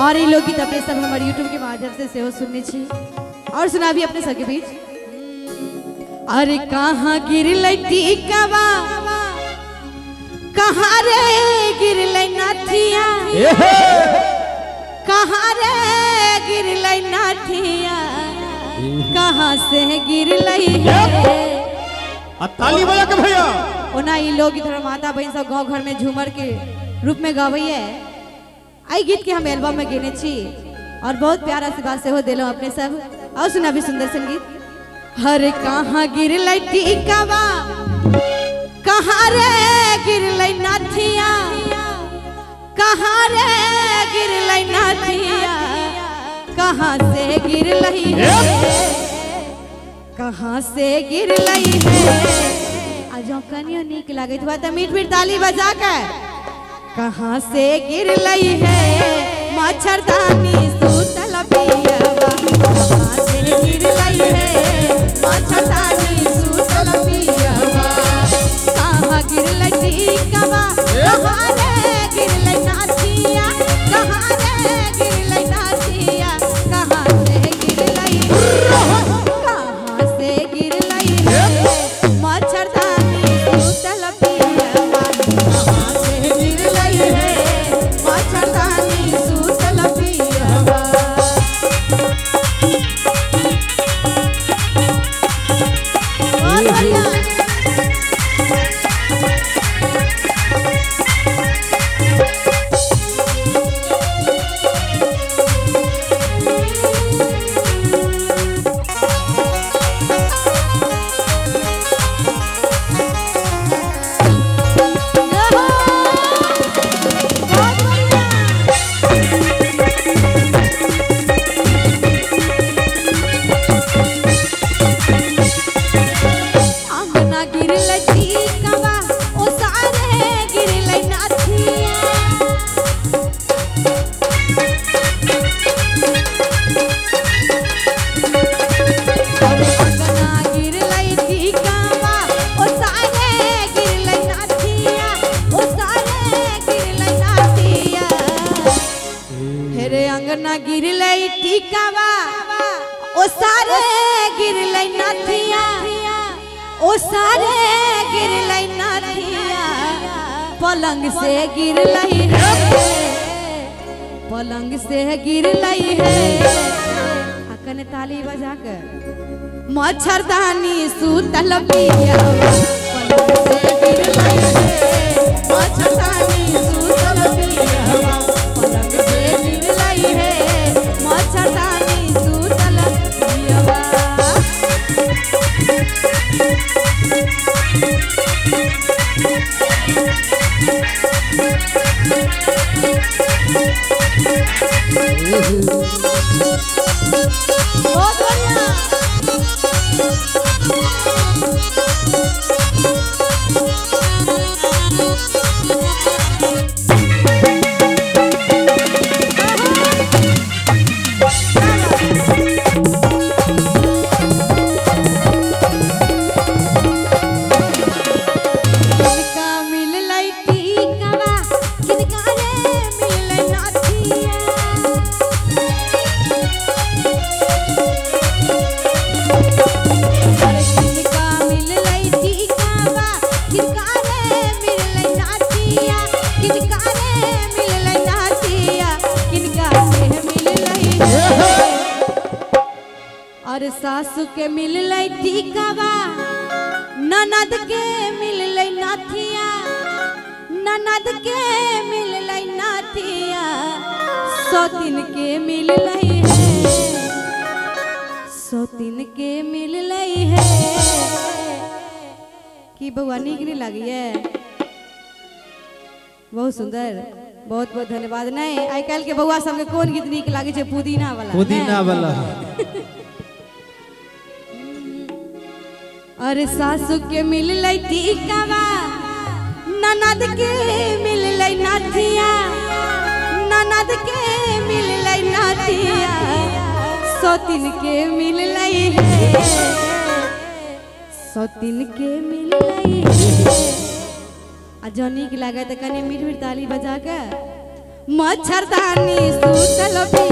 और ये लोकगीत अपने सब हमारे यूट्यूब के माध्यम से सेहो सुनने छी और सुनाबी अपने सबके बीच। अरे कहाँ गिरलै टीकावा, कहाँ रे गिरलै नथिया, कहाँ रे गिरलै नथिया, कहाँ से गिरलै है। ताली बजा के भैया। ओना ई लोकगीत हमर माता बहन सब गाँव घर में झूमर के रूप में गाबैया। आई गीत के हम एल्बम में गेने छी और बहुत प्यारा आशीर्वाद सेहो देलहुँ अपने सब। और सुना भी सुंदर संगीत। हर कहाँ गिरलै टीकावा, कहाँ रे गिरलै नथिया, कहाँ रे गिरलै नथिया, कहाँ से गिरलै है, कहाँ से गिरलै है। आ जँ कनियो नीक लागैत हुआ तऽ मीठ मीठ ताली बजा के। कहाँ से गिरलै है मच्छरदानी सूतल पियवा, कहाँ से गिरलै है मच्छरदानी सूतल पियवा, कहाँ गिरलै टीकावा, कहाँ रे गिरलै नथिया, कहाँ रे गिरलै नथिया, कहाँ से गिरलै, कहाँ से गिरलै है मच्छरदानी सूतल पियवा, कहाँ से गिरलै है मच्छरदानी सूतल पियवा। बहुत बढ़िया। अंगना गिरलै टीकावा, ओ सारे गिरलै नथिया, अंगना गिरलै टीकावा, ओ सारे गिरलै नथिया, ओ सारे गिरलै नथिया, हे रे अंगना गिरलै टीकावा, ओ सारे गिरलै नथिया, ओ सारे गिरलै नथिया, पलंग से गिरलै है, पलंग से गिरलै है। आ कने ताली बजा के। मच्छरदानी सूतल पियवा, पलंग से गिरलै है मच्छरदानी सूतल पियवा, पलंग से गिरलै है मच्छरदानी सूतल पियवा। बहुत बढ़िया। किनका मिललै टीकावा, किनका रे मिललै नथिया, अरे किनका मिललै टीकावा, किनका रे मिललै नथिया, किनका रे मिललै नथिया, किनका से मिललै है। और सासू के मिललै टीकावा, ननद के मिललै नथिया, ननद के मिललै नथिया, सौतिन के मिललै है, सौतिन के मिललै है। की बउआ नीक नहीं लागैया? बहुत सुंदर, बहुत बहुत धन्यवाद। नहीं आइ काल्हि के बउआ सबके कोन गीत नीक लागै छै? पुदीना वाला, पुदीना वाला। अरे सासू के मिललै टीकावा, ननद के मिललै नथिया, ननद के मिललै नथिया, सौतिन के मिललै है, सौतिन के मिललै है। आ जँ नीक लागै तऽ कनि मीठ मीठ ताली बजा के। मच्छरदानी सूतल चलो।